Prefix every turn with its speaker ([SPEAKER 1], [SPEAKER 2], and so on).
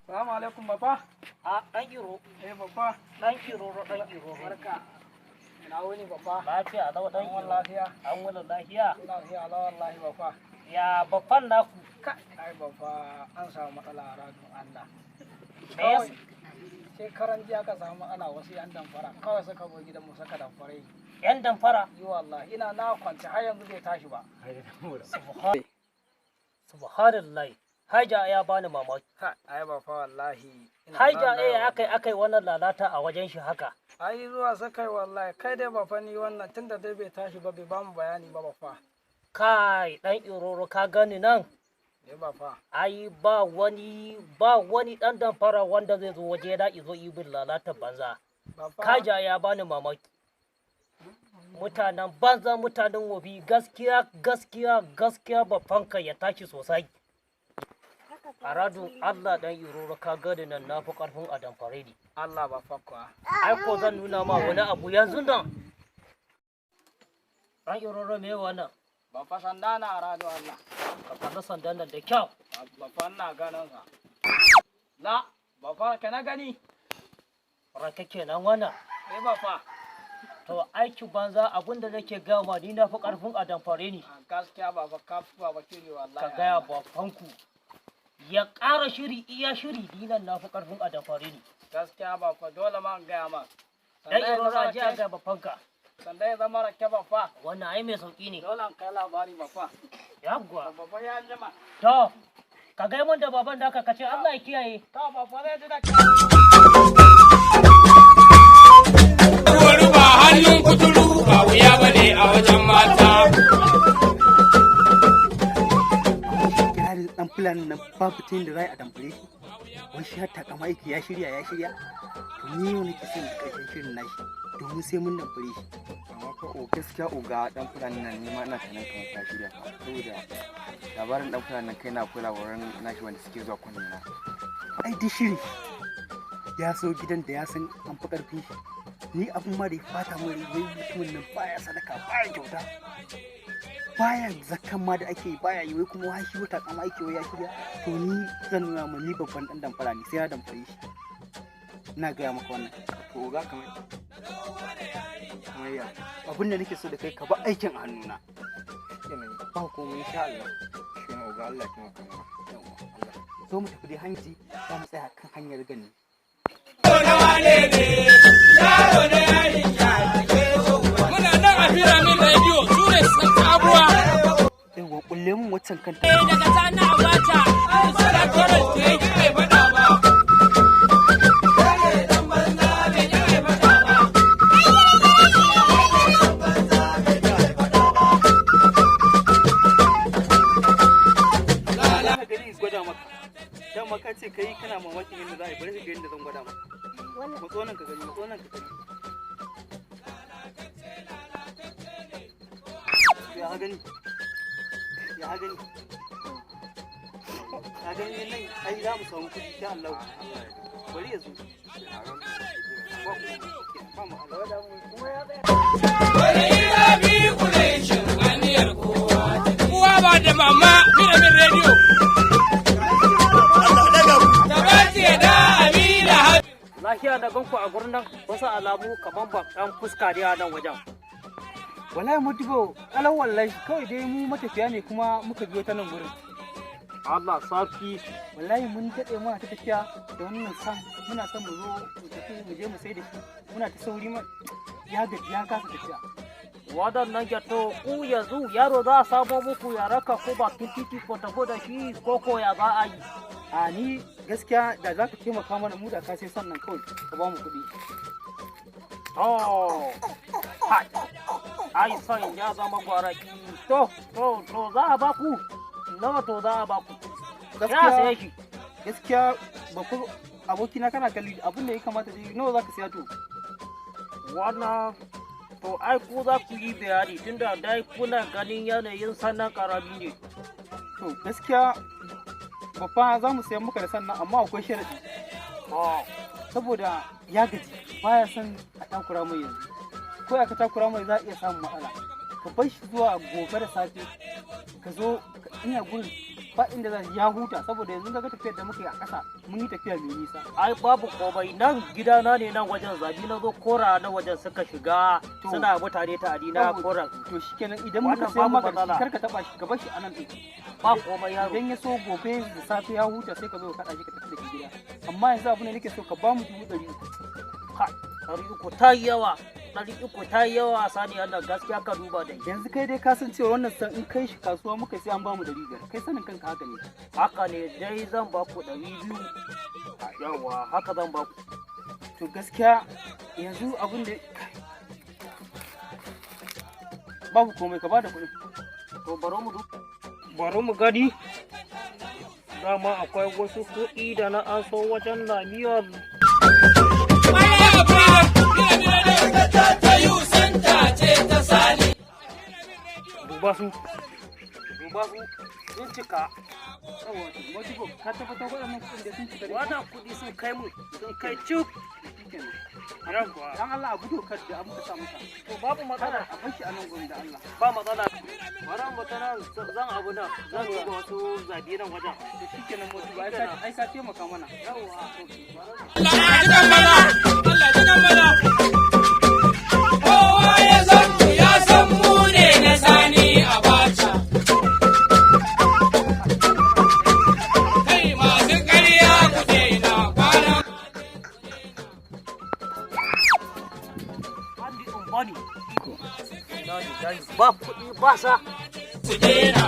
[SPEAKER 1] Salamu alaikum, baba.
[SPEAKER 2] A ɗan iro.
[SPEAKER 1] Eh, baba.
[SPEAKER 2] Ɗan iroro, ɗan iroro.
[SPEAKER 1] Barka. Ina wuni, baba?
[SPEAKER 2] Lafiya lau, ɗan
[SPEAKER 1] An
[SPEAKER 2] iro.
[SPEAKER 1] Lafiya.
[SPEAKER 2] An wuni lafiya?
[SPEAKER 1] Lafiya lau wallahi, baba.
[SPEAKER 2] Ya babban naku?
[SPEAKER 1] Kai, ai baba, an samu matsala a radun Allah.
[SPEAKER 2] Me yasa?
[SPEAKER 1] Shekaran jiya aka samu matsala, wasu yan damfara kawai suka zo gidanmu suka damfare.
[SPEAKER 2] Yan damfara?
[SPEAKER 1] Yi wallahi, ina na kwance har yanzu bai tashi ba.
[SPEAKER 2] Subhanallah. Haja ya bani mamaki.
[SPEAKER 1] Kai, ai baba, wallahi. Ina
[SPEAKER 2] Haja
[SPEAKER 1] nan na
[SPEAKER 2] eh, akai wannan lalata a wajen shi haka?
[SPEAKER 1] Ai zuwa suka yi wallahi, kai dai baba, ni wannan tunda dai bai tashi ba, bai bamu bayani ba, baba.
[SPEAKER 2] Kai, ɗan iroro, ka gani nan?
[SPEAKER 1] Eh, baba.
[SPEAKER 2] Ai ba wani ɗan damfara wanda zai zo waje na izo yi bin lalata banza.
[SPEAKER 1] Baba.
[SPEAKER 2] Kaja ya bani mamaki. Mutanen banza, mutanen wofi, gaskiya gaskiya gaskiya, babbanka ya tashi sosai. A radun Allah, dan iroro, ka gani nan, na fi karfin a damfare ni.
[SPEAKER 1] Allah, baba kuwa.
[SPEAKER 2] Ai ko zan nuna ma wani abu yanzu nan. Dan iroro, me wannan?
[SPEAKER 1] Baba, sanda na a radun Allah.
[SPEAKER 2] Ka kalli sandan nan da kyau.
[SPEAKER 1] Baba, ina ganin sa. La, baba, ka na gani.
[SPEAKER 2] Rake kenan wannan.
[SPEAKER 1] Eh, baba.
[SPEAKER 2] To aiki banza, abinda nake gaya ma, ni na fi karfin a damfare ni.
[SPEAKER 1] A gaskiya baba, ka fi baba kiri wallahi.
[SPEAKER 2] Ka gaya babbanku ya ƙara shiri, iya shiri, ni nan na fi ƙarfin a damfare ni.
[SPEAKER 1] Gaskiya baba, dole ma in gaya ma.
[SPEAKER 2] Dan iroro, a je a gaya babbanka.
[SPEAKER 1] Sanda ya zama rake, baba.
[SPEAKER 2] Wannan ai mai sauƙi ne.
[SPEAKER 1] Dole in kai labari, baba.
[SPEAKER 2] Yawwa.
[SPEAKER 1] Baba, ya jima.
[SPEAKER 2] To ka gai mun da baban da ka ce Allah ya kiyaye.
[SPEAKER 1] To baba, zai ji da
[SPEAKER 3] Wani ba hannun kuturu ba wuya ba ne a wajen mata.
[SPEAKER 4] Kirarin dan fulani nan babu ta da za a damfare shi, wani shi hatta kama aiki ya shirya, ya shirya. To ni yau nake son ga ƙarshen shirin nashi, domin sai mun damfare shi.
[SPEAKER 5] Amma fa o gaskiya oga, dan fulani nan ni ma ina tunanin kamar ka shirya fa, saboda labarin dan fulani nan kai na akwai labaran nashi wanda suke zuwa kunne na.
[SPEAKER 4] Ai duk shiri ya so gidan da ya san an fi ƙarfin shi. Ni abin ma da ya fata mun rai, wai mutumin nan baya sadaka, baya kyauta, baya zakkan ma da ake yi baya yi, wai kuma wai shi wata kama aiki, wai ya shirya. To ni zan nuna ma ni babban dan damfara ne, sai ya damfare shi, ina gaya maka wannan.
[SPEAKER 5] To oga, kamar ya?
[SPEAKER 4] Abin da nake so da kai, ka ba aikin a hannuna.
[SPEAKER 5] Kenan.
[SPEAKER 4] Ba komai, insha Allah.
[SPEAKER 5] Kenan oga, Allah ya taimaka mana.
[SPEAKER 4] Yawwa, Allah zo mu tafi dai hanji, za mu tsaya kan hanyar gani.
[SPEAKER 3] Muna nan a Firamin Radio, su ne sabuwa.
[SPEAKER 4] Yawwa, kulle mun waccan kanta.
[SPEAKER 3] Daga Sani Abacha, suna Torres da ya kai faɗa ba.
[SPEAKER 4] Ka gani in gwada maka. Dama ka ce kai kana mamakin yadda za a yi, bari ka ga yadda zan gwada maka. Matso nan ka gani, matso nan ka gani. Ya ka gani? Ya ka gani? Ka gani nan, ai za mu samu kuɗi insha Allah. Bari ya zo. Ba mu
[SPEAKER 3] Uwa ba da mama, Firamin Radio. Tabati da Amina.
[SPEAKER 2] Lafiya da ganku a gurin nan, wasu alamu kaman ba ɗan fuska ne a nan wajen?
[SPEAKER 4] Wallahi Modibo, kalau wallahi, kawai dai mu matafiya ne kuma muka biyo ta nan gurin.
[SPEAKER 2] Allah sarki.
[SPEAKER 4] Wallahi mun daɗe muna ta tafiya da wannan san, muna son mu zo mu tafi mu je mu sai da shi, muna ta sauri ma ya gaji ya kasa tafiya.
[SPEAKER 2] Waɗannan gyato ku yanzu yaro za a samo muku ya raka ko bakin titi ko tafi da shi, ko ko ya za a yi?
[SPEAKER 4] A ni gaskiya da za ka taimaka mana mu da ka sai sannan kawai ka ba mu kuɗi.
[SPEAKER 2] To hai, ai son ya zama gwaraki. To za a baku nawa? To za a baku ya saye
[SPEAKER 4] Gaskiya
[SPEAKER 2] shi.
[SPEAKER 4] Gaskiya ba ku abokina, kana kalli abin da ya kamata dai, nawa za ka siya to?
[SPEAKER 2] Wannan To ai ku za ku yi bayani, tunda dai kuna ganin yanayin sannan karami ne.
[SPEAKER 4] To gaskiya babba, za mu sayan maka da sannan, amma akwai sharaɗi. Saboda ya gaji, baya son a takura mai yanzu. Ko aka takura mai, za a iya samun matsala. Ka bar shi zuwa gobe da safe ka zo ina gurin, ba inda za ya huta, saboda yanzu ka ga tafiyar da muka yi a ƙasa, mun yi tafiya mai nisa.
[SPEAKER 2] Ai babu komai, nan gidana ne, nan wajen zabi na zo kora na wajen suka shiga suna mutane ta adina koran.
[SPEAKER 4] To shikenan, idan muka
[SPEAKER 2] Wannan
[SPEAKER 4] sayan
[SPEAKER 2] babu
[SPEAKER 4] maka da shi,
[SPEAKER 2] matsala.
[SPEAKER 4] kar ka taba shi, ka bar shi a nan ɗin.
[SPEAKER 2] Ba komai, yaro.
[SPEAKER 4] Idan ya so gobe da safe ya huta, sai ka zo ka kaɗa shi ka tafi da shi gida. Amma yanzu abin da nake so, ka ba mu 300,000.
[SPEAKER 2] Kai, 300 ta yi yawa, 300 ta yi yawa sani Allah, gaskiya ka duba dai.
[SPEAKER 4] Yanzu kai dai ka san cewa wannan san in kai shi kasuwa muka sai an ba mu 500. Kai sanin kanka haka ne.
[SPEAKER 2] Haka ne dai, zan ba ku 200. Yawa, haka zan ba ku.
[SPEAKER 4] To gaskiya yanzu abin da babu komai, ka bada kuɗin.
[SPEAKER 2] To bari mu gani. Dama akwai wasu kuɗi da na anso wajen lamiyar. Duba su, duba su, sun cika.
[SPEAKER 4] Yawwa, to Modibo, ka tabbatar waɗannan kuɗin da sun cika dai?
[SPEAKER 2] Wannan kuɗi sun kai mu, sun kai cuk.
[SPEAKER 4] Shikenan.
[SPEAKER 2] Yawwa.
[SPEAKER 4] Dan Allah abu dokar da muka sa maka.
[SPEAKER 2] To babu matsala.
[SPEAKER 4] Kada a bar shi a nan gurin da Allah.
[SPEAKER 2] Ba matsala. Bari mu tana zan abu nan, zan duba wasu zabi nan wajen.
[SPEAKER 4] To shikenan Modibo, ai ka taimaka mana.
[SPEAKER 2] Yawwa.
[SPEAKER 3] Allah jikan maza, Allah jikan maza. Kowa ya san mu ya san mu ne na Sani Abacha. Kai masu ƙarya ku daina kwana.
[SPEAKER 2] Andi in bani. Ba kuɗi ba sa.
[SPEAKER 3] Ku daina.